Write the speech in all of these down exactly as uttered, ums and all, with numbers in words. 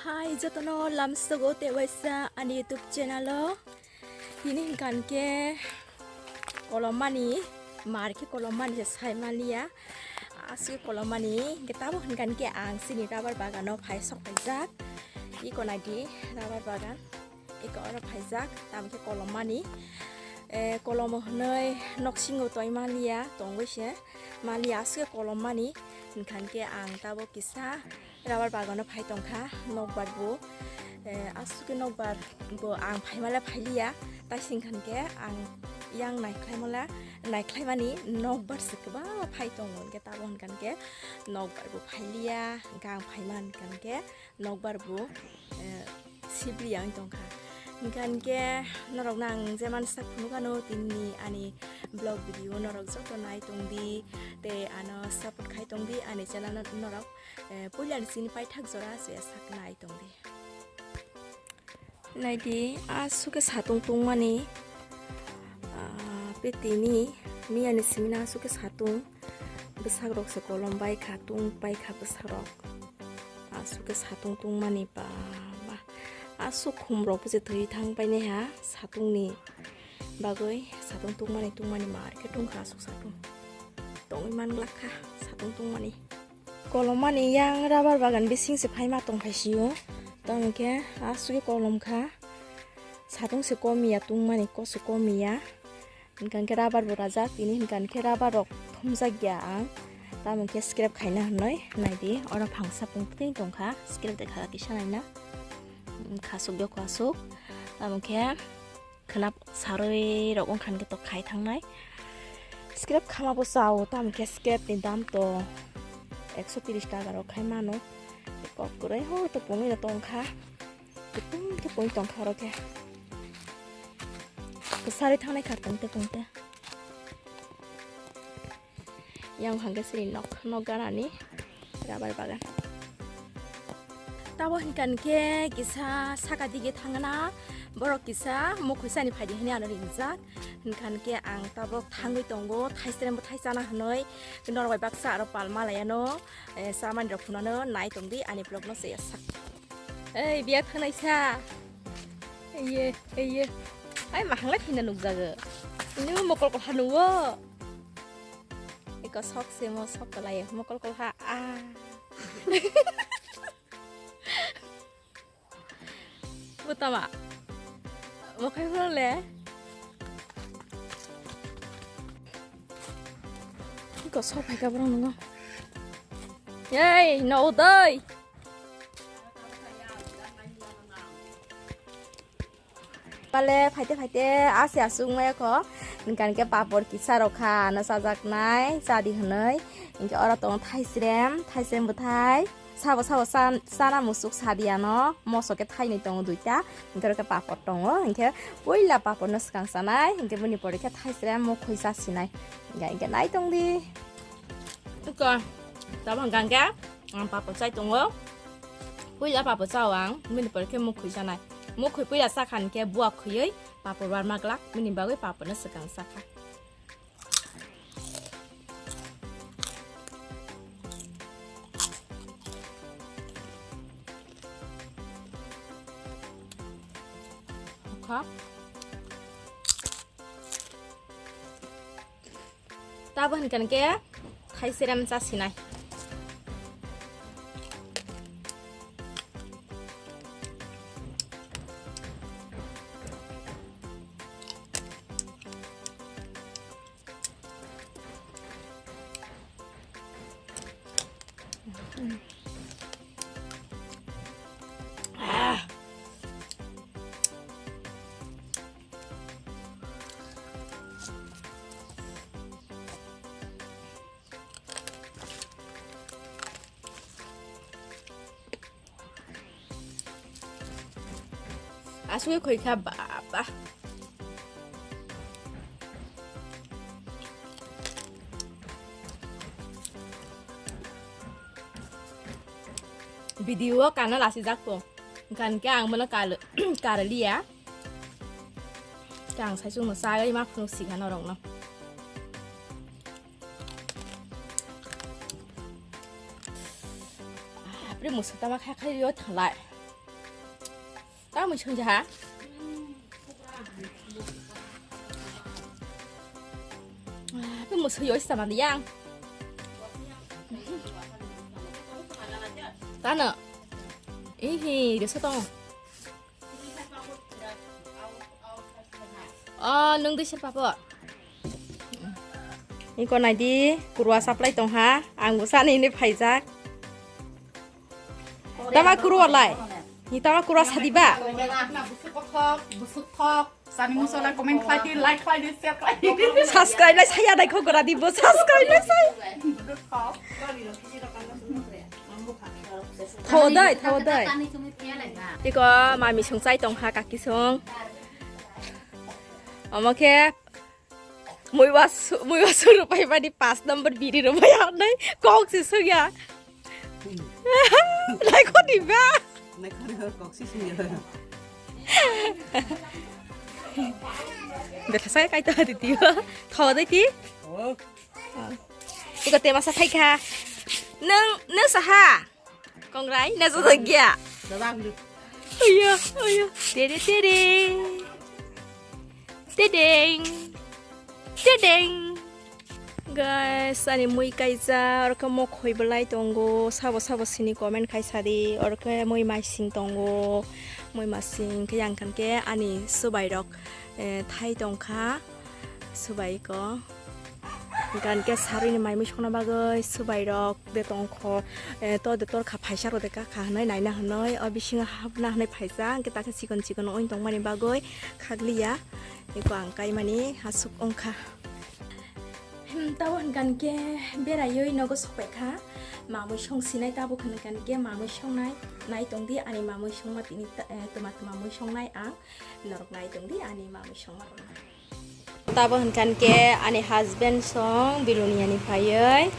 Hai jotono lamsogo tei waisa ani YouTube channel o. Tini hinkan ke kolomani, mar ke kolomani se sai maliya. Asuk kolomani, ke tamo hinkan ke ang sini rubber bagano phai sok paijak. Iko naidi rubber bagan. Iko oro phaijak, tamo khe kolommani. Eh, kolomo hwnwi noksingo toi maliya, tongwi se maliya, aswk kolommani. Hinkhan khe ang tabok kisa rubber bagano phai tongkha, nokbar bo. Eh, aswk khe nokbar bo ang phaimala phailiya, taising khan khe ang yang naikhlaimala, naikhlaimani nokbar se kwbangma phai tongo, hinkhe tabok hinkhan khe nokbar bo phailiya, hinkhe ang phaima hinkhan khe nokbar bo, eh, sibliya wng tongkha. Hinkha hinkhe norokno ang je mansak phunukano tinini ani vlog video norok joto nai tongdi tei ano support khai tongdi ani channel no norok, eh, puilani sini paithak jora se sak nai tongdi. Naidi aswk khe satung tungmani, ah, petini miyani simina aswk khe satung bwsakrok se kolom bai kha, tung pai kha bwsakrok. Aswk khe satung tungmani ba, ba. Aswk khum rok bo se thwi thang painai ha satung ni bagwi, satung tungmani, tungmani mar khe tungkha aswk satung. Tongwi man glak kha satung tungmani. Kolomani yang rubber bagan bising se phaima tongkha sio. Tamo khe aswk khe kolom kha. Satung se komiya tungmani, kok se komiya. Hinkha khe rubber bo rajak, tini hinkha khe rubber rok thumjak ya ang. Tamo khe scrap khaina hwnwi naidi, oro phangsa pungtwi tongkha, scrap de kha kisa naina. Khasuk de khasuk. Tamo khe khwnap sarwi rok wngkha khe to khai thangnai. Scrap khama bo chao, tamo khe scrap ni dam to ekso tris taka rok khai mano. Kok kwrwi ho to pungwi no tongkha. Tong tong tong kha oro khe. Kwsari thangnai kha tong te tong te. Yang hwnkhe sini nok, nok ganani rubber bagan. Tabo hinkha khe kisa saka dige thangna, borok kisa mukhwi sani phaidi hwnwi ano ringjak. Hinkha khe ang tabok thangwi tongo, thaisrembo thai chana hwnwi, norok bai baksa aro pal malaiano, eh, chamani rok phunukno nai tongdi ani vlog no se sak. Ei, biya thangnaisa. Eye, eye. Ai, mahanglai phina nukjago. Ini mo mokol kolha nuwo. Eko sok se mo sok kolai, mokol kolha. Ah. Butama. Mokai hole. Eko sok phaika borok nungo. Ei, no udai. Pale phaite phaite ase asuk maya kho. Hinkha khe papor kisa rok kha, ano chajaknai, chadi hwnwi. Hinkhe oro tongo thaisrem, thaisrem bwthai. Sabo, sabo chan-, chana musuk sadi ano. Moso khe thainwi tongo duita. Hinkhe oro khe papor tongo. Hinkhe puila papor no swkang chanai. Hinkhe bini pore khe thaisrem mukhwi chasinai. Hinkhe, hinkhe nai tongdi. Iko, tabang gangga, ang papor chai tongo. Puila papor chao ang, bini pore khe mukhwi chanai. Mukhwi puila chakha hinkhe bua khwiwi papor barma glak, bini bagwi papor no swkang chakha. Kha. Tabo hinkha khe thaiserem chasinai. Aswk khoi kha baba. Video o kana lasi jak po. Kan ke ang mano kar, kar liya. Kang sai sung no sagai ma phung si kana rong no. Apre musa tama kha kha yo thalai. Tamo sung jaha. Pe mo soyo sa man yang. Tano. Ihi, resa tong. Oh, nung dui serpa po. Iko naidi, kurwa supply tong ha, ang bo sani ni phaijak. Tama kurwa lai? Ni tama kurwa sadi ba? Busuk thok, busuk thok. Sani musola comment khlai di, like khlai di, share khlai di. Subscribe lai saya dai khok gora di bo, subscribe lai saya. Thodai, thodai. Tiko mami sung chai tong ha kaki sung. Omo khe muiwa su-, muiwa suru pai mani pas number biri ro bai hanai kok si sung ya. Lai ko di ba? Nai ko ro kok si sung ya. Betha sai kai ta di ti. Thodai ti. Oh. Iko te masa thai kha. Nang, nang saha? Kongrai, na joto gya. Ayo, ayo. Tere, tere. Tedeng. Tedeng. Guys, ani mui kaija, orke mokhoi belai tongo. Sabo, sabo sini comment khai sadi. Orke mui masing tongo. Mui masing khe yang khan khe ani subai rok, eh, thai tongkha. Subai ko. Gan khe sarui ni mai mui songna bagwi subai rok de tongkho, eh, to de torkha phaisa rok de kakha hwnwi naina hwnwi o bisingo hapna hwnwi phaisa, hwnkhe takhe chikon chikon wng tongmani bagwi khakliya. Eko ang kaimani hasuk wngkha. Hmm, tabo hwnkha hwnkhe beraiwi nogo sokpaikha. Mamui song sinai tabo hwnkha hwnkhe mamui songnai nai tongdi ani mamui songma tini ta-, eh, twma twma mui songnai ang norok nai tongdi ani mamui songma rokno. Tabo hwnkha hwnkhe ani husband song Biloniani phaiwi,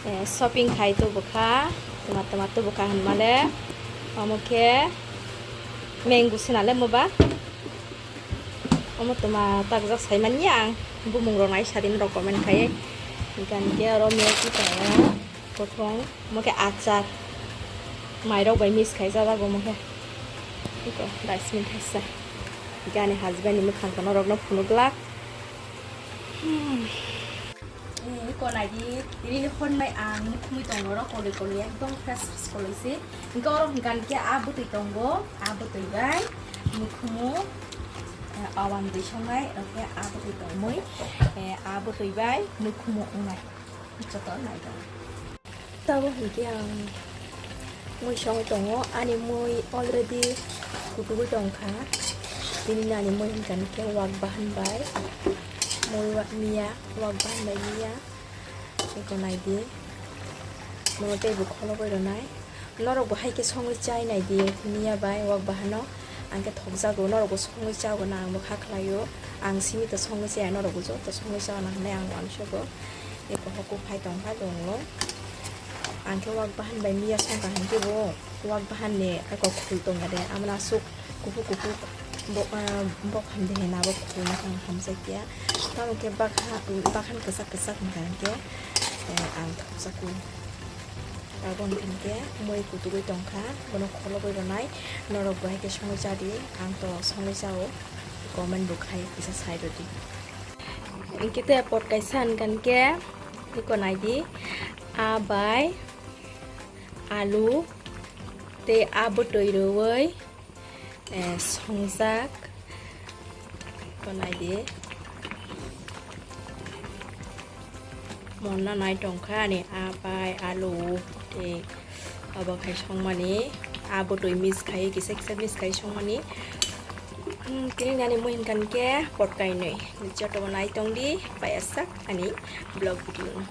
eh, shopping khai tubukha, twma twma tubukha hwnmale. Omo khe mango sinale moba. Omo twma takjak saimanya ang bumung rok nai sadi norok comment khai. Hwnkha hwnkhe oro milk tea tongo. Kothong, omo khe achar. Mairok bai mix khai chajak omo khe. Iko, dustbin kaisa. Hwnkhe ani husband ni mwkhang kono rokno phunuk glak. Hmm. Eh, iko naidi, rini hor nai ang nukhumui tongo oro koloi koloi ekdom fresh fresh koloi se. Hwnkhe oro hwnkha hwnkhe a bwtwi tongo, a bwtwi bai nukhumu, eh, awan twi songnai, hwnkhe a bwtwi tongmui, eh, a bwtwi bai nukhumu wngnai. Joto nai tongo. Tabo hwnkhe ang mui songwi tongo, ani mui already kutugwi tongkha. Tini ani mui hwnkha hwnkhe wak bahan bai mui wa-, miya, wak bahan bai miya. Eko naidi, mono teibo kholobwi rwnai. Norokbo hai khe songwi chai naidi, miya bai wak bahano. Ang khe thokjago, norokbo songwi chago na, ang bo kha khlaio. Ang simi to songwi chaya, norokbo joto songwi chao na hwnwi ang uansugo. Eko hoko phai tongkha donglo. Ang khe wak bahan bai miya songkha hinkhe bo wak bahan ni eko khul tongya de, amoni aswk kuphur kuphur bo, ah, bokhan de hena bo khulna ang hamjakya. Tamo khe bakha-, bakhan kwchak kwchak hwnka hinkhe, eh, ang thokjago. Abo hwnka hinkhe mui kutugwi tongkha, bono kholobwi rwnai. Norok bo hai khe songwi cha di, ang to songwi chao, comment bo khai kisa sai rw di. Hinkhe tei pot kaisa hwnka hinkhe, eko naidi, a bai alu tei a bwtwi rwui, eh, songjak. Eko naidi. Monna nai tongkha ani a bai alu tei abo khai songmani, a bwtwi mix khai kisa kisa mix khai songmani. Hmm, tini nani mui hwnka hinkhe pot kainwi. Jotobo nai tongdi, payasak ani vlog video no.